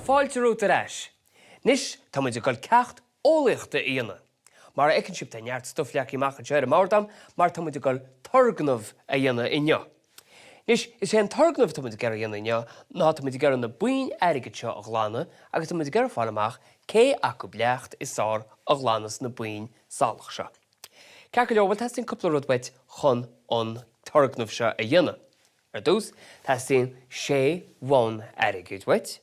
Fáilte romhat ar ais. Anois tá muid ag dul ceacht eolaíochta a dhéanamh. Mar a fheiceann sibh tá neart stuif leagtha amach anseo ar an mbord agam mar tá muid ag dul turgnamh a dhéanamh inniu. Anois is é an turgnamh atá muid ag iarraidh a dhéanamh inniu ná tá muid ag iarraidh na boinn airgid seo a ghlanadh agus tá muid ag iarraidh fáil amach cé acu leacht is fearr a ghlanfas na boinn salach seo. Ceart go leor, bhuel teastaíonn cúpla rud uait chun an turgnamh seo a dhéanamh. Ar dtús, teastaíonn sé bhonn airgid uait.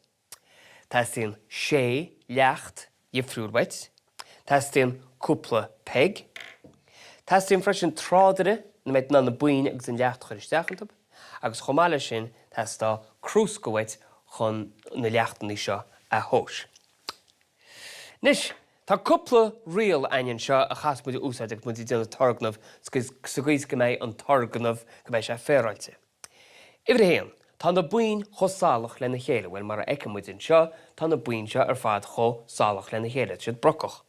Teastaíonn sé leacht dhifriúil uait. Teastaíonn cúpla peig. Teastaíonn freisin trádaire ina mbeidh tú in ann na boinn agus an leacht a chur isteach iontu. Agus chomh maith leis sin, teastóidh crúsca uait chun na leachtanna seo a thomhas. Anois, tá cúpla riail againn anseo a chaithfeas muid a úsáid agus muid ag déanamh turgnamh sa gcaoi is go mbeidh an turgnamh, go mbeidh sé féaráilte. Uimhir a haon, tá na boinn chomh salach lena chéile. Bhuel, mar a fheiceann muid anseo, tá na boinn seo ar fad chomh salach lena chéile, tá siad brocach.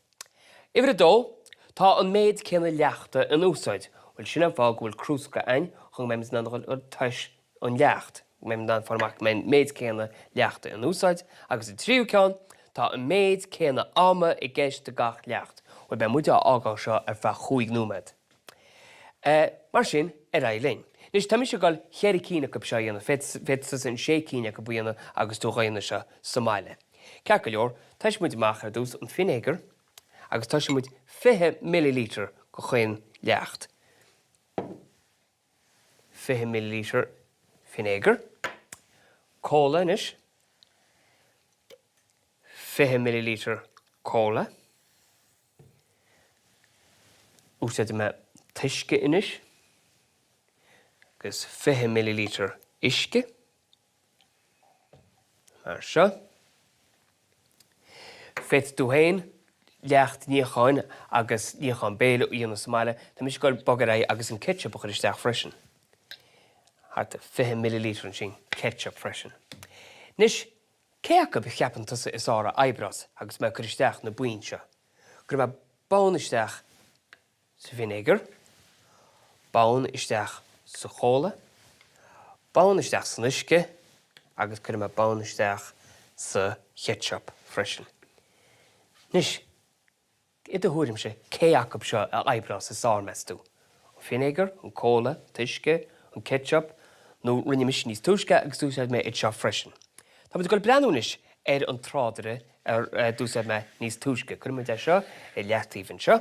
Uimhir a dó, tá an méid céanna leachta in úsáid. Bhuel, sin an fáth go bhfuil crúsca againn chun go mbeimid in ann a dhul ag tomhas an leacht, go mbeimid in ann fáil amach go mbeidh an méid céanna leachta in úsáid, agus an tríú ceann, tá an méid céanna ama i gceist do gach leacht. Bhuel, beidh muid á fhágáil seo ar feadh chúig nóiméad. Mar sin, ar aghaidh linn. Anois, tá mise ag dul cheithre cinn acu seo a dhéanamh, féadfaidh tusa an sé cinn acu a dhéanamh agus tú á dhéanamh seo sa mbaile. Ceart go leor, tomhaisfidh muid amach ar dtús an fínéagar agus tomhaisfidh muid 20 millilítear de chaon leacht. 20 millilítear fínéagar, cóla anois, 20 millilítear cóla, úsáidfidh mé t-uisce anois, agus 20 millilítear uisce. Mar seo. Féadfaidh tú féin leacht níocháin agus níochán béil a dhéanamh sa mbaile. Tá mise ag dul bogadh ar aghaidh agus an ketchup a chur isteach freisin. Thart ar 20 millilítear ansin ketchup freisin. Anois, cé acu a cheapann tusa is fearr a oibreos agus mé ag cur isteach na boinn seo? Cuirfidh mé bonn isteach sa bhfinéagar, bonn isteach sa chóla, bonn isteach san uisce agus cuirfidh mé bonn isteach sa cheitseap freisin. Anois, i do thuairimse, cé acu seo a oibreos is fearr, meas tú? An finéagar, an cóla, an t-uisce, an ceitseap, nó rinne mise níos túisce agus d'úsáid mé iad seo freisin. Tá muid ag dul breathnú anois ar an trádaire a d'úsáid mé níos túisce. Cuirfidh muid é seo i leataobh anseo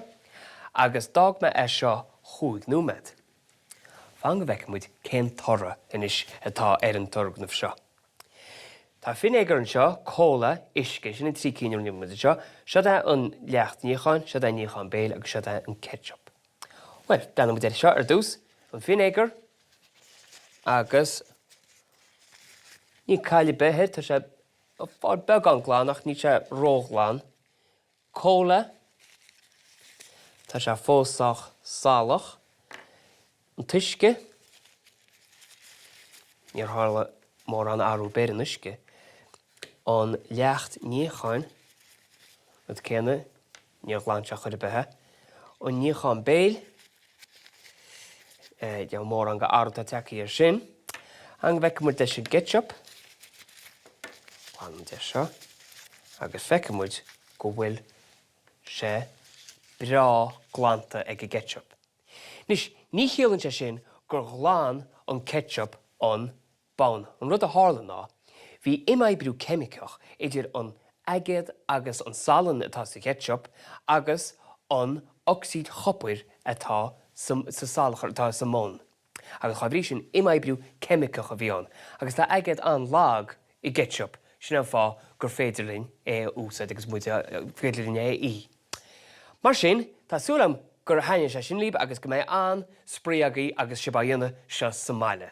agus d'fhág mé é seo chúig nóiméad. Fan go bhfeicfidh muid cén toradh anois atá ar an turgnamh seo. Tá finéagar anseo, cóla, uisce, sin na trí cinn a rinne muid anseo. Seo é an leacht níocháin, seo é níochán béil agus seo é an ketchup. Bhuel, breathnóidh muid air seo ar dtús, an finéagar agus Níl caill ar bith air, tá sé ag fáil beagán glan ach níl sé róghlan. Cóla, tá sé fós sách salach. An t-uisce, níor tharla mórán athrú ar bith ar an uisce. An leacht níocháin, rud céanna, níor ghlan sé chor ar bith é. An níochán béil. Níl mórán de athrú atá tagtha air sin. An bhfeicfidh muid leis an gceitseap. Glanfaidh muid é seo. Agus feicfidh muid go bhfuil sé breá glanta ag an gceitseap. Anois, ní chiallaíonn sé sin gur ghlan an ceitseap an bonn. An rud a tharla ná, bhí imoibriú ceimiceach idir an aigéad agus an salann atá sa cheitseap agus an ocsaíd chopair atá sa salachar, atá sa mbonn. Agus dá bhrí sin, imoibriú ceimiceach a bhí ann. Agus tá aigéad an-lag i gceitseap, sin an fáth gur féidir linn é a úsáid agus muid a, féidir linn é a ithe. Mar sin, tá súil agam gur thaitnigh sé sin libh agus go mbeidh an-spraoi agaibh agus sibh á dhéanamh seo sa mbaile.